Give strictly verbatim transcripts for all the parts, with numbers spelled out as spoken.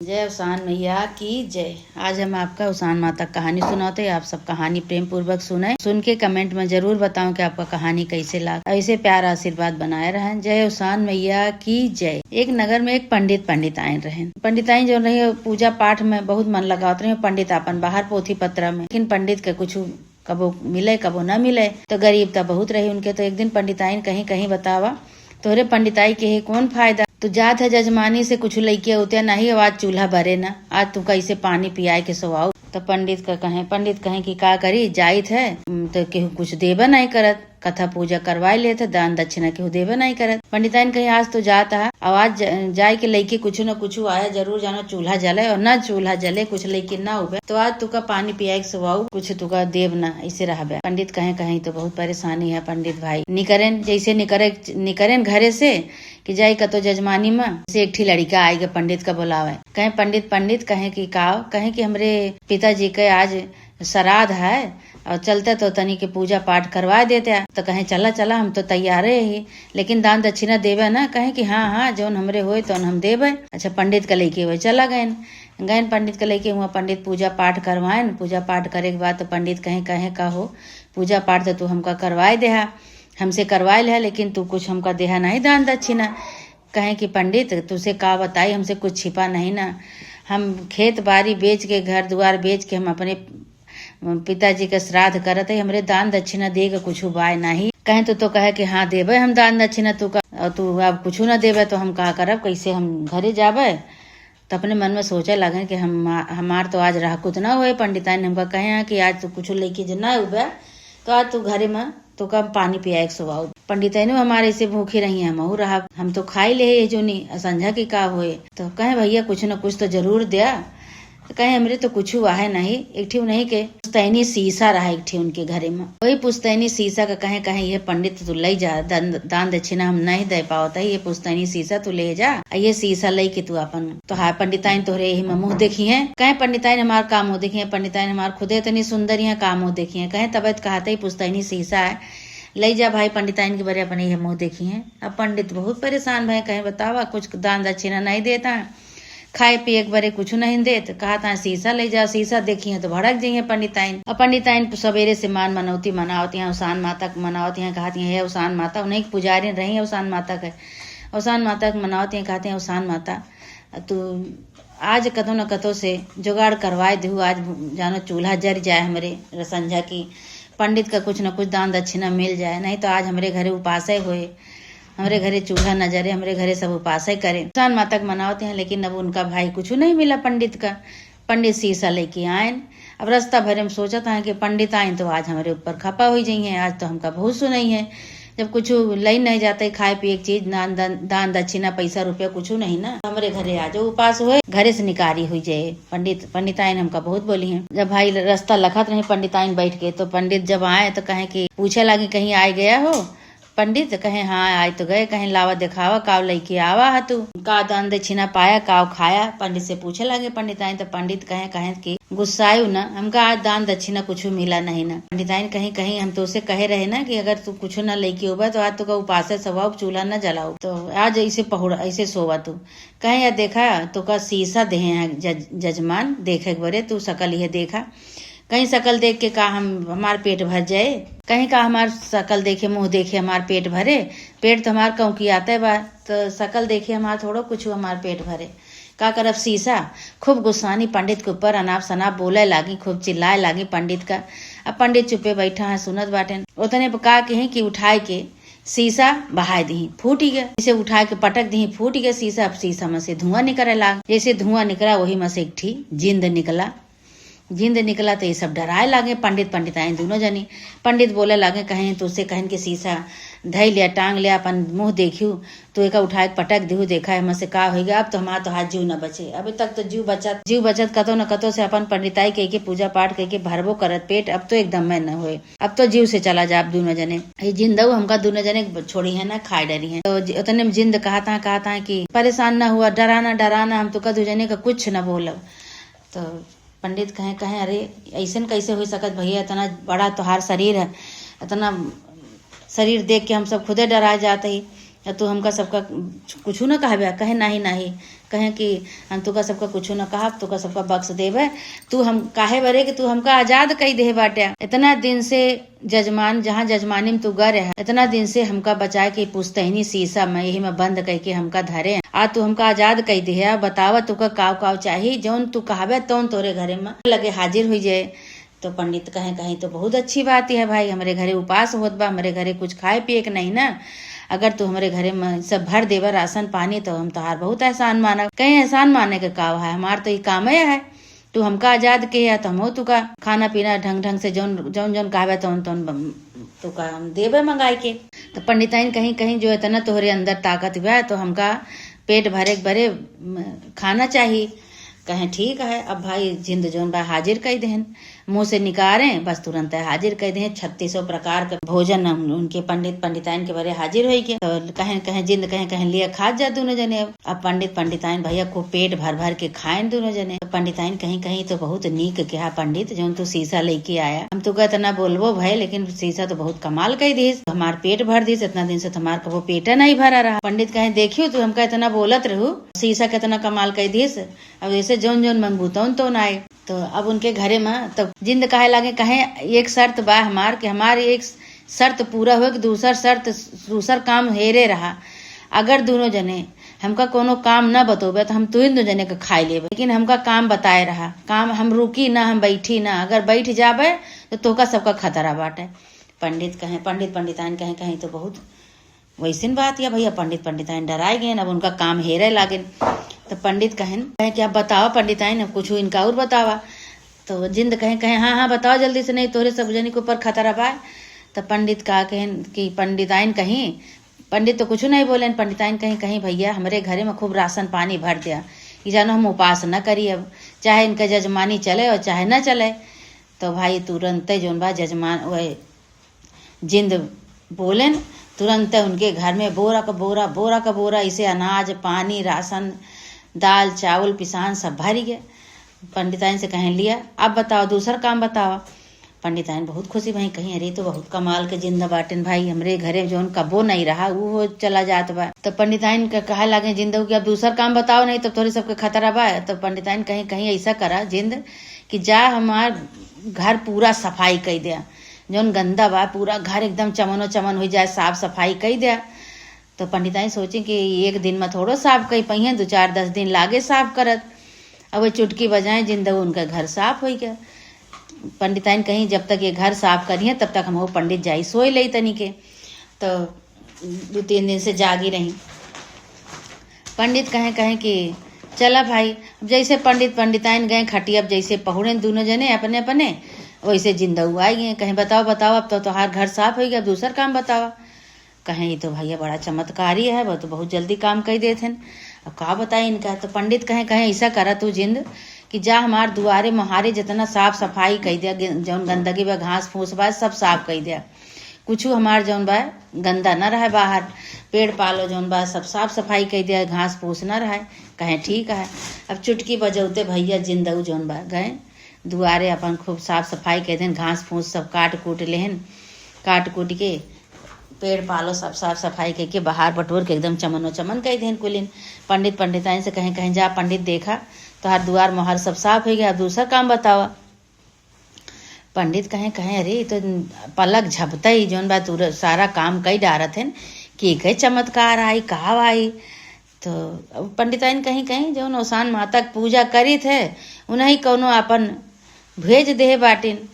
जय अवसान मैया की जय। आज हम आपका अवसान माता क कहानी सुनावत है। आप सब कहानी प्रेम पूर्वक सुने, सुन के comment में जरूर बताओ कि आपका कहानी कैसे लाग। ऐसे प्यार आशीर्वाद बनाए रहें। जय अवसान मैया की जय। एक नगर में एक पंडित पंडिताइन रहें। पंडिताइन जौन रही, पूजा पाठ में बहुत मन लगावत रही। पंडित आपन बाहर पोथी पत्रा में, लेकिन पंडित के कुछ कबो मिले, कबो ना मिले। तो गरीब त बहुत रही उनके। तो एक दिन पंडिताइन कहीं, "कहीं बतावा, तोहरे पंडिताई के ही कौन फायदा? तू जात है जजमानी से, कुछ लइके उते नहीं, आज चूल्हा बरे ना, आज तू कैसे पानी पियाए के सोवाऊ?" तो पंडित का कहें, पंडित कहें कि का करी, जाइत है, उम, तो केहू कुछ देबे नहीं करत, कथा पूजा करवाए लेत है, दान दक्षिणा केहू देबे नहीं करत। पंडिताइन कहीं, "आज तो जात है, अब आज ज-, जाए के लइके कुछ न कुछ आया जरूर, जानो चूल्हा जले, और ना चूल्हा जले, कुछ लइके ना उबे, तो आज तुका पानी पियाए के सोवाऊ, कुछ तुका देब ना, ऐसे रहबे।" पंडित कहें, "कहीं तो बहुत परेशानी है पंडित भाई, निकरेन, जैसे निकरे, निकरेन घरे से कि जाई कतो जजमानी में, से एक ठी लड़िका आए के पंडित का बोलावे।" कहें, "पंडित, पंडित," कहें कि, "का?" कहें कि, "हमरे पिताजी के आज श्राद्ध है, और चलते तो तनी के पूजा पाठ करवा देते।" तो कहें, "चला, चला, हम तो तैयारे ही, लेकिन दान दक्षिणा देबे ना?" कहें कि, "हाँ, हाँ, जौन हमरे होए तौन हम देबे।" अच्छा, पंडित का लइके हुए चला गएन। गएन पंडित का लइके, हुआ पंडित पूजा पाठ करवाएन। पूजा पाठ करे के बाद तो पंडित कहें, कहें, "का हो, पूजा पाठ तो तू हमका करवाए देहा, हमसे करवाए लेहा, लेकिन तू कुछ हमका देहा नहीं दान दक्षिणा।" कहें कि, "पंडित, तुसे का बताई, हमसे कुछ छिपा नहीं ना। हम खेत बारी बेच के, घर दुआर बेच के हम अपने पिताजी के श्राद्ध करत है, हमरे दान दक्षिणा दे के कुछ उपाय नाही।" कहें तो, तो कहे कि, "हाँ, देबे हम दान दक्षिणा, तू का, और तू अब कुछ ना देबे तो हम का करब, कैसे हम घरे जाबे?" तो अपने मन में सोचे लगेन कि हम, हमार तो आज रहकुत ना होए, पंडिताइन हमका कहे हैं कि आज तू कुछ लेके जे ना उबे, तो आज तू घरे में तो का पानी पियाए के सोवाऊ। पंडिताइन हमारे ऐसे भूखी रही हैं, हमहू रहब, हम तो खाई ले ये जोनी, संझा की का होए। तो कहें, "भैया, कुछ ना कुछ तो जरूर द्या।" तो कहें, "हमरे तो कुछ हुआ है नहीं।" एक ठी उन्हीं के पुश्तैनी शीशा रहा एक ठी उनके घरे में। वही पुश्तैनी शीशा का कहें, कहें, "ये पंडित तू लई जा, दान, दान दक्षिणा हम नहीं दे पावत है, ये पुश्तैनी शीशा तू ले जा, आ ये शीशा लई के तू अपन, तो हाय पंडिताइन तोहरे यही में मुँह देखी हैं।" कहें, "पंडिताइन हमार का मुँह देखी हैं, पंडिताइन हमार खुदे इतनी सुंदर यहाँ का मुँह देखी हैं।" कहें, "तबे तो कहत ही पुश्तैनी शीशा है, लई जा भाई पंडिताइन के बरे अपने यह मुँह देखी हैं।" अब पंडित बहुत परेशान भए, कहें, "बतावा, कुछ दान दक्षिणा नहीं देता है।" खाए पिए के बरे कुछ नहीं देत, कहत हैं, "शीशा ले जा, शीशा देखी हैं तो भड़क जइहें पंडिताइन।" अब पंडिताइन सवेरे से मान मनौती मनावत हैं, अवसान माता के मनावत हैं, कहत हैं, "हे अवसान माता," उन्हीं के पुजारिन रही अवसान माता के, अवसान माता के मनावत हैं, कहत हैं, "अवसान माता, तू आज कतो न कतो से जुगाड़ करवाए देहू, आज जानो चूल्हा जर जाए हमरे रसंझा की, पंडित का कुछ न कुछ दान दक्षिणा मिल जाए, नहीं तो आज हमरे घरे उपासे होए।" हमरे घरे चूल्हा न जरे, हमरे घरे सब उपासे करे। अवसान माता के मनावत हैं, लेकिन अब उनका भाई कुछ नहीं मिला पंडित का। पंडित शीशा लेके आएन। अब रास्ता भरे में सोचत हैं कि पंडित आएन तो आज हमरे ऊपर खपा हुई जइहें, आज तो हमका बहुत सुनइहें। जब कुछ लई नहीं जाते, खाए पिए के चीज, दान, दान, दान दक्षिणा, पैसा रुपया कुछ नहीं ना, हमरे घरे आ जाओ, उपास हुए, घरे से निकारी हुई जाए। पंडित, पंडिताइन हमका बहुत बोली हैं। जब भाई रास्ता लखत रहे पंडिताइन बैठ के, तो पंडित जब आए तो कहें कि पूछे लागे, "कहीं आए गया हो?" पंडित कहें, "हाँ, आए तो गए।" कहें, "लावा देखावा, काव लइके आवा हा तू? काव दान दक्षिणा पाया, काव खाया?" पंडित से पूछे लागे पंडिताइन, तो पंडित कहें, कहें कि, "गुस्सायु ना, हमका आज दान दक्षिणा कुछ मिला नहीं ना।" पंडिताइन कहीं, "कहीं हम तो उसे कहे रहे ना कि अगर तू कुछ ना लइके उबा तो आज तो का उपासे सवाऊ, चूल्हा ना जलाऊ, तो आज ऐसे पहुड़, ऐसे सोवा तू।" कहें, "या देखा, तो का शीशा देहे हैं जज-, जजमान, देखे एक बरे, तू सकल यह देखा।" कहीं सकल देख के का हम, हमार पेट भर जाए? कहीं का हमार सकल देखे, मुँह देखे हमार पेट भरे? पेट तो हमार कौकियाते बा, तो सकल देखे हमार थोड़ो कुछ हमार पेट भरे। का करब शीशा? खूब गुस्सानी पंडित के ऊपर, अनाप शनाप बोले लागी, खूब चिल्लाए लागी पंडित का। अब पंडित चुप्पे बैठा है, सुनत बाटेन। उतने पर का कहीं कि उठाए के शीशा बहाए दीही, फूट गया। इसे उठाए के पटक दीही, फूट गया शीशा। अब शीशा में से धुआं निकले लाग, जैसे धुआं निकला वही में से एक ठी जिंद निकला। जिंद निकला तो ये सब डराए लागे, पंडित पंडिताइन दोनों जनी। पंडित बोले लागे, कहें तो उसे कहें कि शीशा धई लिया, टांग लिया, अपन मुँह देखियो, तो एका उठाए के पटक दिहु, देखा एमा से का होई गया। अब तो हमार तो हाथ जीव न बचे, अभी तक तो जीव बचत, जीव बचत कतो न कतो से अपन पंडिताई कह के पूजा पाठ कह के भरबो करत पेट, अब तो एकदम में न होए, अब तो जीव से चला जाब दोनों जने। ये जिंदऊ हमका दोनों जने छोड़ी है ना, खाए डरी है। तो जि-, उतने में जिंद कहता, कहता कि परेशान ना हुआ, डराना, डराना, हम तो का दो जने का कुछ न बोलब। तो पंडित कहें, कहें, "अरे, ऐसन कैसे हो सकत भैया, इतना बड़ा तोहार शरीर है, इतना शरीर देख के हम सब खुदे डरा जात ही।" या तू हमका सबका कुछु न कहबे?" कहे, "नाही, नाही।" कहे कि "हम तोका सबका कुछु न कहब, तोका सबका बख्श देबे। तू हम काहे बरे कि तू हमका आजाद कई देहे बाटे। इतना दिन से जजमान, जहाँ जजमानी में तू ग रहे, इतना दिन से हमका बचाए के पुस्तैनी शीशा में, यही में बंद कई के हमका धरे, आ तू हमका आजाद कई देहे। आ बतावा तोका काव काव चाही, जौन तू कहबे तौन तोरे घरे में लगे हाजिर हुई जाए।" तो पंडित कहे, "कहीं तो बहुत अच्छी बात है भाई, हमरे घरे उपास होत बा, हमरे घरे कुछ खाए पिए के नहीं ना। अगर तू हमरे घरे में सब भर देबा राशन पानी, तो हम तोहार बहुत एहसान मानब।" कहीं एहसान माने के काव है, हमार तो ई कामे है। तू हमका आजाद के है, तो हमहू तुका खाना पीना ढंग ढंग से जौन, जौन, जौन कहबे तौन, तौन बम-, तुका हम देबे मंगाई के। तो पंडिताइन कहीं, "कहीं जो इतना तोहरे अंदर ताकत बा, तो हमका पेट भरे के बरे, म, खाना चाही।" कहे, "ठीक है।" अब भाई जिंद जौन बा हाजिर कई देहन, मुँह से निकारे बस तुरंत हाजिर कई देहन। छत्तीसों प्रकार के भोजन उन-, उनके पंडित पंडिताइन के बरे हाजिर होई के। तो कहे, कहे जिंद कहे, कहे लिया खात जा दोनों जने। अब अब पंडित पंडिताइन भैया खूब पेट भर भर के खाएन दोनों जने। पंडिताइन कहीं, "कहीं तो बहुत नीक कहा पंडित, जौन तू शीशा लेके आया। हम तो इतना बोलबो भय, लेकिन शीशा तो बहुत कमाल कई दिस, हमार पेट भर दिस। इतना दिन से तो हमार कबो पेटे नहीं भरा रहा।" पंडित कहे, "देखियो तू हमका इतना बोलत रहू, शीशा कितना कमाल कई दिस, अब ऐसे जौन जौन मंगू तौन तौन आए।" तो अब उनके घरे में तो जिंद कहे लागे, कहे, "एक शर्त बा हमार कि हमार एक शर्त पूरा होए कि दूसर शर्त, दूसर काम हेरे रहा। अगर दोनों जने हमका कोनो काम न बतोबे तो हम तुहिन दो जने के खाए लेबे, लेकिन हमका काम बताए रहा। काम हम रुकी ना, हम बैठी ना, अगर बैठ जाबे तो तोहका सबका खतरा बाटे।" पंडित कहे, पंडित पंडिताइन कहे, "कहीं तो बहुत वैसिन बात या भैया।" पंडित पंडिताइन डराए गए, अब उनका काम हेरे लागेन। तो पंडित कहेन, कहे कि, "अब बतावा पंडिताइन, अब कुछ इनका और बतावा।" तो जिंद कहे, कहे, "हाँ, हाँ, बताओ जल्दी से, नहीं तोहरे सब जनी के ऊपर खतरा बा।" तो पंडित का कहेन कि पंडिताइन कहीं, पंडित तो कुछ नहीं बोलेन, पंडिताइन कहीं, कहीं, "भैया, हमरे घरे में खूब राशन पानी भर दिया, कि जानो हम उपास न करी, अब चाहे इनका जजमानी चले और चाहे न चले।" तो भाई तुरंते जौन बा जजमान, वह जिंद बोलेन, तुरंते उनके घर में बोरा का बोरा, बोरा का बोरा, इसे अनाज, पानी, राशन, दाल, चावल, पिसान सब भर गए। पंडिताइन से कहें, "लिया, अब बताओ, दूसर काम बताओ।" पंडिताइन बहुत खुशी भई, कहीं, "अरे, तो बहुत कमाल के जिंद बाटेन भाई, हमरे घरे जौन कबो नहीं रहा, वो चला जात बा।" तो पंडिताइन के कहे लागे जिंद कि, "अब दूसर काम बताओ, नहीं तो तोहरे सबके खतरा बा।" तो पंडिताइन कहीं, "कहीं ऐसा करा जिंद कि जा हमार घर पूरा सफाई कई दे, जौन गंदा बा पूरा घर एकदम चमनो चमन हो जाए, साफ सफाई कई दे।" तो पंडिताइन सोचे कि एक दिन में थोड़ो साफ कई पइहें, दो चार दस दिन लागे साफ करत। अब वो चुटकी बजाए जिंद उनका घर साफ हो गया। पंडिताइन कहीं, "जब तक ये घर साफ करिहें तब तक हम वो पंडित जाई सोए लई तनी के।" तो दो तीन दिन से जागी रही। पंडित कहें, कहें कि, "चला भाई।" अब जैसे पंडित पंडिताइन गए खटिया, अब जैसे पहुड़ेन दोनों जने अपने अपने, वैसे जिंदऊ आई गए। कहें, "बताओ, बताओ, अब तो तोहार घर साफ हो गया, अब दूसर काम बतावा।" कहें, "ये तो भैया बड़ा चमत्कारी है, वो तो बहुत जल्दी काम कई देत हन। अब का बताई इनका?" तो पंडित कहें, कहें, "ऐसा करा तू जिंद कि जा हमार दुआरे मोहारे जितना साफ सफाई कई दिया, गे-, जौन गंदगी बा, घास फूस बा, सब साफ कई दिया। कुछु हमार जौन बा गंदा न रहे बाहर, पेड़ पालो जौन बा सब साफ सफाई कई दिया, घास फूस न रहे।" कहें, "ठीक है।" अब चुटकी बजौते भैया जिंदऊ जौन बा गए दुआरे अपन खूब साफ सफाई कई देन, घास फूस सब काट कूट लेहन, काट कूट के पेड़ पालो सब साफ सफाई कई के बाहर बटोर के एकदम चमनो चमन कई देन कुलिन। पंडित पंडिताइन से कहें, कहें, "जा पंडित देखा, तोहार दुआर मोहार सब साफ हो गया, अब दूसर काम बतावा।" पंडित कहें, कहें, "अरे, ये तो पलक झपते ही जौन बा तू सारा काम कई डारत हन, के के चमत्कार आई, का आई?" तो अब पंडिताइन कहीं, कहीं जौन ओसान माता के पूजा करित है, उन्हीं कौनो अपन भेज देहे बाटिन।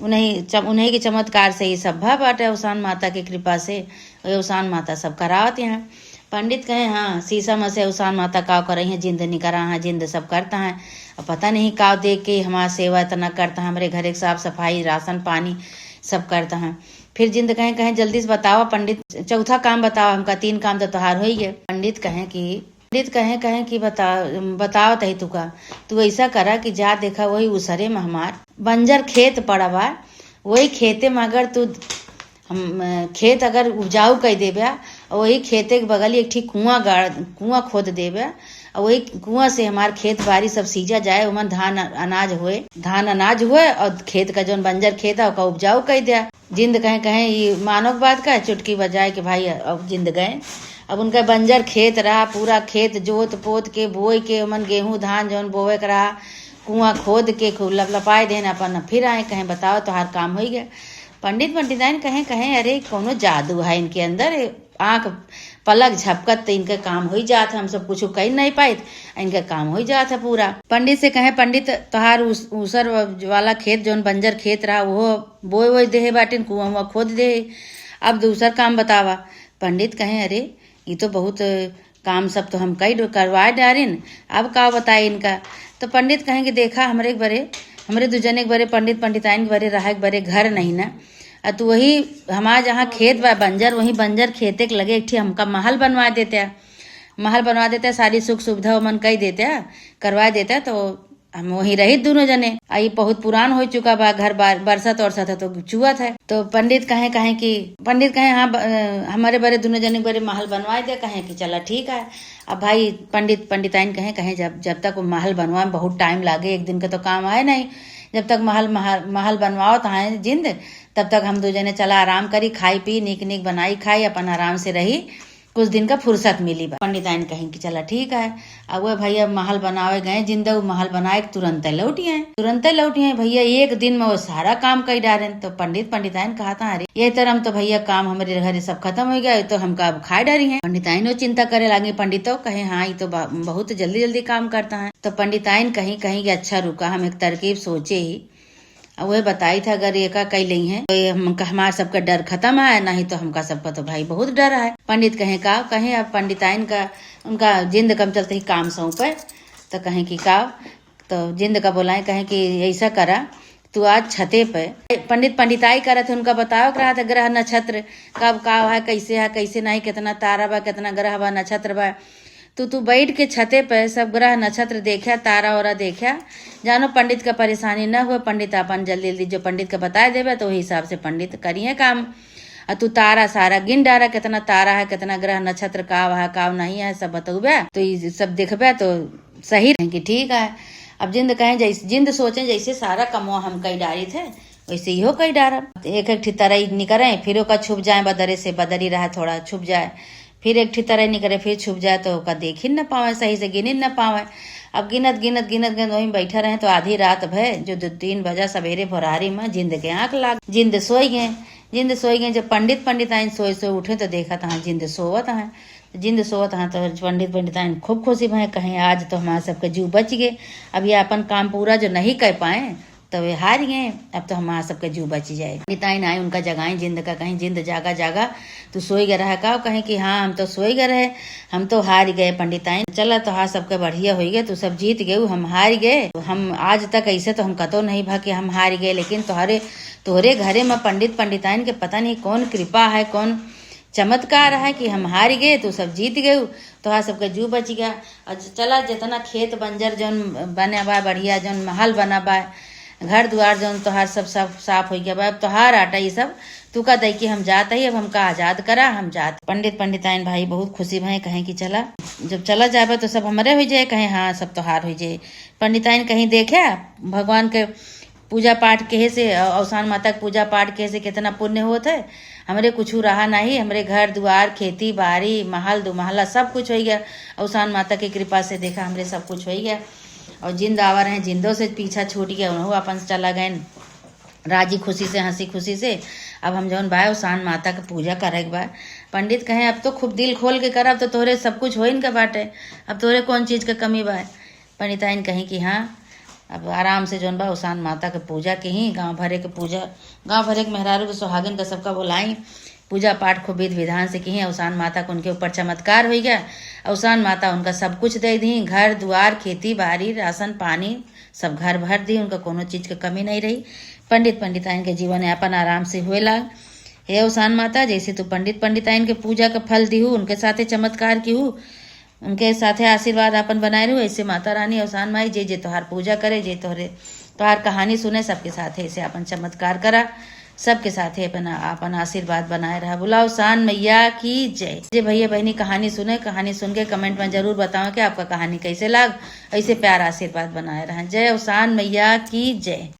उन्हीं चम-, उन्हीं के चमत्कार से ये सब भा बाटे, ओसान माता के कृपा से। ये ओसान माता सब करावत हैं। पंडित कहे, "हाँ, शीशा में से ओसान माता का करई हैं, जिंद निकरा हैं, जिंद सब करता हैं। अब पता नहीं का देख के हमार सेवा इतना करता है, हमरे घरे के साफ सफाई, राशन पानी सब करता है।" फिर जिंद कहे, कहे, "जल्दी से बतावा पंडित, चौथा काम बतावा हमका, तीन काम तो तोहार होई गए।" पंडित कहे कि पंडित कहें, कहें कि बता, बतावत ही तुका, तू ऐसा करा कि जा देखा वही उसरे में हमार बंजर खेत पड़ा बा, वही खेते में अगर तू हम, अ, खेत अगर उपजाऊ कई देबे, वही खेते के बगल एक ठी कुआं गाड़, कुआं खोद देबे, और वही कुआं से हमार खेत बारी सब सींचा जाए, ओमन धान अनाज होए, धान अनाज होए और खेत का जौन बंजर खेत है ओका उपजाऊ कई द्या। जिंद कहें, कहें ई मानो के बात का, चुटकी बजाए के भाई अब जिंद गए। अब उनका बंजर खेत रहा, पूरा खेत जोत पोत के बोए के ओमन गेहूं धान जौन बोए के रहा, कुआं खोद के खूब लपलपाए देन अपन। फिर आए कहें, बताओ तोहार काम होई गया। पंडित पंडिताइन कहें, कहें अरे कौनो जादू है इनके अंदर, आंख पलक झपकत त इनका काम होई जात है, हम सब कुछ कई नहीं पाइत, इनका काम होई जात है पूरा। पंडित से कहें, पंडित तोहार उस-, ऊसर वाला खेत जौन बंजर खेत रहा वो बोए वोए देहे बाटिन, कुआं हुआ खोद देहे, अब दूसर काम बतावा। पंडित कहें, अरे ई तो बहुत काम सब तो हम कई डो-, करवा डारिन, अब का बताए इनका। तो पंडित कहें कि देखा हमरे एक बरे, हमरे दू जने के बरे पंडित पंडिताइन के बरे रहा एक बरे घर नहीं ना, आ तू वही हमार जहाँ खेत बा बंजर, वही बंजर खेते के लगे एक ठी हमका महल बनवा देते, महल बनवा देते, सारी सुख सुविधा ओमन कई देते, करवा देते, तो हम वहीं रहित दोनों जने। आ ई बहुत पुरान हो चुका बा घर, बार-, बरसत ओरसत है तो चुअत है। तो पंडित कहें, कहें कि पंडित कहें, हाँ ब-, अ, हमारे बरे दोनों जने बरे महल बनवाए दे। कहें कि चला ठीक है। अब भाई पंडित पंडिताइन कहें, कहें जब, जब तक वो महल बनवा में बहुत टाइम लागे, एक दिन का तो काम आए नहीं। जब तक महल, महल, महल बनवाओ तो आए जिंद, तब तक हम दो जने चला आराम करी, खाई पी, नीक नीक बनाई खाई, अपन आराम से रही, कुछ दिन का फुर्सत मिली बा। पंडिताइन कहें कि चला ठीक है। अब वह भैया महल बनावे गए, जिंद उ महल बनाए के तुरंते लौटी आए, तुरंते लौटी आए भैया, एक दिन में वो सारा काम कई डारेन। तो पंडित पंडिताइन कहा था, अरे ये तरह हम तो भैया काम हमरे घरे सब खत्म हो गया, तो हमका अब खाए डारी हैं। पंडिताइन वो चिंता करे लागे, पंडितो कहे, हाँ ये तो बा-, बहुत जल्दी जल्दी काम करता है। तो पंडिताइन कहीं कहीं कि अच्छा रुका, हम एक तरकीब सोचे ही, आ उहे बताई था, अगर एका कई लेइहैं, तो ये हम, हमार सबका डर खतम है, नहीं तो हमका सबका तो भाई बहुत डर है। पंडित कहें का, कहें अब पंडिताइन का, उनका जिंद कम चलते ही काम सौंपे, तो कहें कि का, तो जिंद का बोलाएं, कहें कि ऐसा करा, तू आज छते पे, पंडित पंडिताई करत है, उनका बतावे के रहा था ग्रह नक्षत्र कब का है, कैसे है, कैसे नहीं, कितना तारा बा, कितना ग्रह बा, नक्षत्र बा, तो तू बैठ के छते पे सब ग्रह नक्षत्र देख्या, तारा ओरा देख्या, जानो पंडित का परेशानी न हुए, पंडित आपन जल्दी जल्दी जो पंडित के बताए देबे तो वही हिसाब से पंडित करिए काम। आ तू तारा सारा गिन डारा, कितना तारा है, कितना ग्रह नक्षत्र काव है, काव नहीं है, सब बतौबे, तो ई सब देखबे तो सही रहे कि ठीक है। अब जिंद कहें जैसे, जिंद सोचें जैसे सारा कमवा हम कई डारी थे, वैसे इहो कई डारब। एक एक ठी तरई निकरे, फिर ओका छुप जाए बदरे से, बदरी रहा थोड़ा छुप जाए, फिर एक ठी तरई निकरे, फिर छुप जाए, तो ओका देखी न पावे, सही से गिनी न पावे। अब गिनत, गिनत, गिनत, गिनत वहीं बैठा रहे, तो आधी रात भय, जो दो तीन बजा सवेरे भोरारी में जिंद के आंख लाग, जिंद सोई गए। जिंद सोई गए, जब पंडित पंडिताइन सोए सोए उठे, तो देखा तहाँ जिंद सोवत हैं। जिंद सोवत हैं, तो पंडित पंडिताइन खूब खुशी भय, कहें, आज तो हमारे सबके जीव बच गए। अब ये अपन काम पूरा जो नहीं कर पाए, तो वे हार गए, अब तो हमार सबके जीव बची जाए। पंडिताइन आए, उनका जगाई, जिंद का कहीं, जिंद जागा, जागा, तू सोई गए रहा का? कहें कि हाँ, हम तो सोई गए रहे, हम तो हार गए पंडिताइन। चला, तोहार सबके बढ़िया होई गए, तू सब जीत गए, हम हार गए। हम आज तक ऐसे तो हम कतो नहीं भा कि हम हार गए, लेकिन तोहरे, तोहरे घरे में पंडित पंडिताइन के पता नहीं कौन कृपा है, कौन चमत्कार है कि हम हार गए, तू सब जीत गए, तोहार सबके जीव बच गया। और चला, जितना खेत बंजर जौन बने बा, बढ़िया जौन महल बना बा, घर दुआर जौन तोहार सब, सब साफ हो गया बा, अब तोहार आटा ये सब तू का दई कि हम जात ही, अब हमका आजाद करा, हम जात। पंडित पंडिताइन भाई बहुत खुशी भय, कहें कि चला, जब चला जाबे तो सब हमरे हो जाए, कहें हाँ, सब तोहार हो जाए। पंडिताइन कहीं देखे भगवान के पूजा पाठ केहे से, अ-, अवसान माता के पूजा पाठ केहे से कितना पुण्य होत है। हमरे कुछु रहा नहीं, हमरे घर दुआर, खेती बारी, महल दुमहला सब कुछ होइ गया। अवसान माता के कृपा से देखा हमरे सब कुछ होइ गया। और जिंद आवा रहे, जिंदो से पीछा छूट गया, उनहु अपन चला गए राजी खुशी से, हंसी खुशी से। अब हम जौन बा अवसान माता के पूजा करे के बा। पंडित कहे, अब तो खूब दिल खोल के करब, तो तोहरे सब कुछ होइन के बाटे, अब तोहरे कौन चीज के कमी बा? पंडिताइन कहीं कि हाँ, अब आराम से जौन बा अवसान माता के पूजा किहीं, गाँव भरे के पूजा, गाँव भरे के मेहरारू के सुहागिन का सबका बोलाई, पूजा पाठ खूब विधि विधान से किहीं। अवसान माता के उनके ऊपर चमत्कार होइ गया। अवसान माता उनका सब कुछ दे दी, घर दुआर, खेती बारी, राशन पानी, सब घर भर दी, उनका कोनो चीज के कमी नहीं रही। पंडित पंडिताइन के जीवन यापन आराम से हुए लाग। हे अवसान माता, जैसे तू पंडित पंडिताइन के पूजा के फल दिहू, उनके साथे चमत्कार किहू, उनके साथे आशीर्वाद आपन बनाए रहू। ऐसे माता रानी अवसान माई जे जे तोहार पूजा करे, जे तोहरे, तोहार कहानी सुने, सबके साथे ऐसे आपन चमत्कार करा। सबके साथे अपन, अपन आशीर्वाद बनाए रहा। बोला अवसान मैया की जय। जे भैया बहनी कहानी सुने, कहानी सुन के comment में जरूर बताओ कि आपका कहानी कैसे लाग। ऐसे प्यार आशीर्वाद बनाए रहा। जय अवसान मैया की जय।